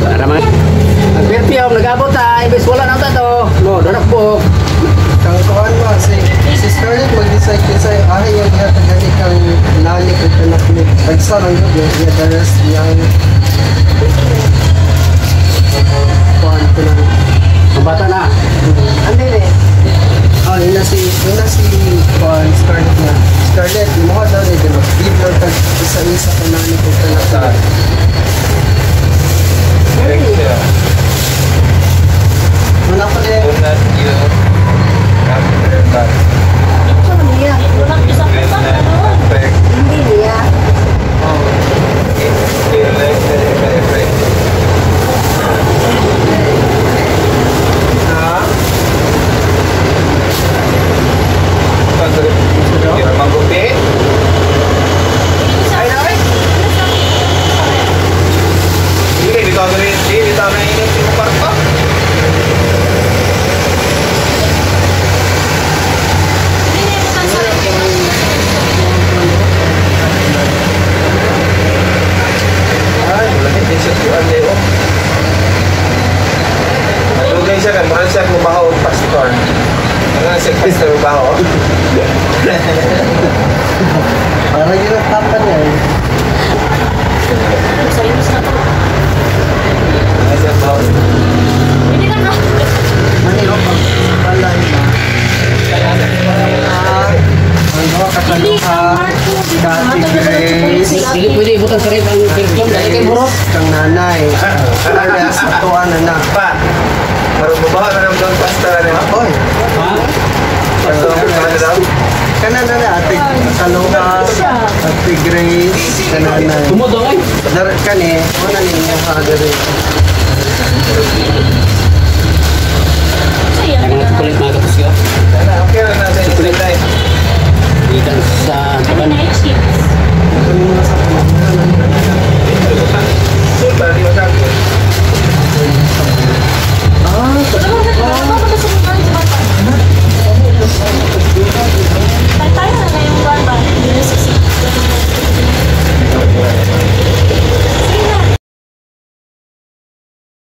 Para mga ang perfume nag-abot ta, imbes wala na ta to. No, darak po. Kang kuan ba si Scarlett mag-decide kinsa yung ahay yung gihatag gani kang nani kag anak ni tagsa lang yun yung iya, the rest yang kuan ko lang. Ang bata na. Ano eh? Oh, yun na si kuan Scarlett na. Scarlett, mo daw ni di mag-give lang tag isa-isa kang nani kag anak ni. Picture. Wala ko din. Do not you after that. Ito niya. Walang isang Will utang not na noon. affect. Hindi niya. Oh. It will like the effect. Ha? Manggupit. Ay, ay! Hindi, dito ako rin. Hindi, dito ako nainit yung kwarto. Hindi na yung utang sa Ay, wala hindi siya si Leo. Nalugay siya, kan mahal siya mabaho ang pastor. Ano na siya pastor mabaho? Para yun ang tapan niya eh. Sa na to. Ano siya mabaho? Hindi na ka. Manilo pag balay ba? Ah, ang duha ka Hindi kaluha. ang Marco. Di ba? Ate Taga sa Grace. Dili pwede ibutang sa rep ang perfume dahil kay burot. Kang nanay. Alas, atuan na na. Pa, marunong mabaho na naman doon pastor ano? Oy, Ha? Pastor, ano daw? kana na na, ate Kaluha, Ate Grace, kananay. Tumudo ay. Dar kani, wala ninyo ha dere. Saya. Ang mga chocolate mga kapusyo. Sana, okay lang natin. Chocolate tayo. Gikan sa Ano Japan. na yung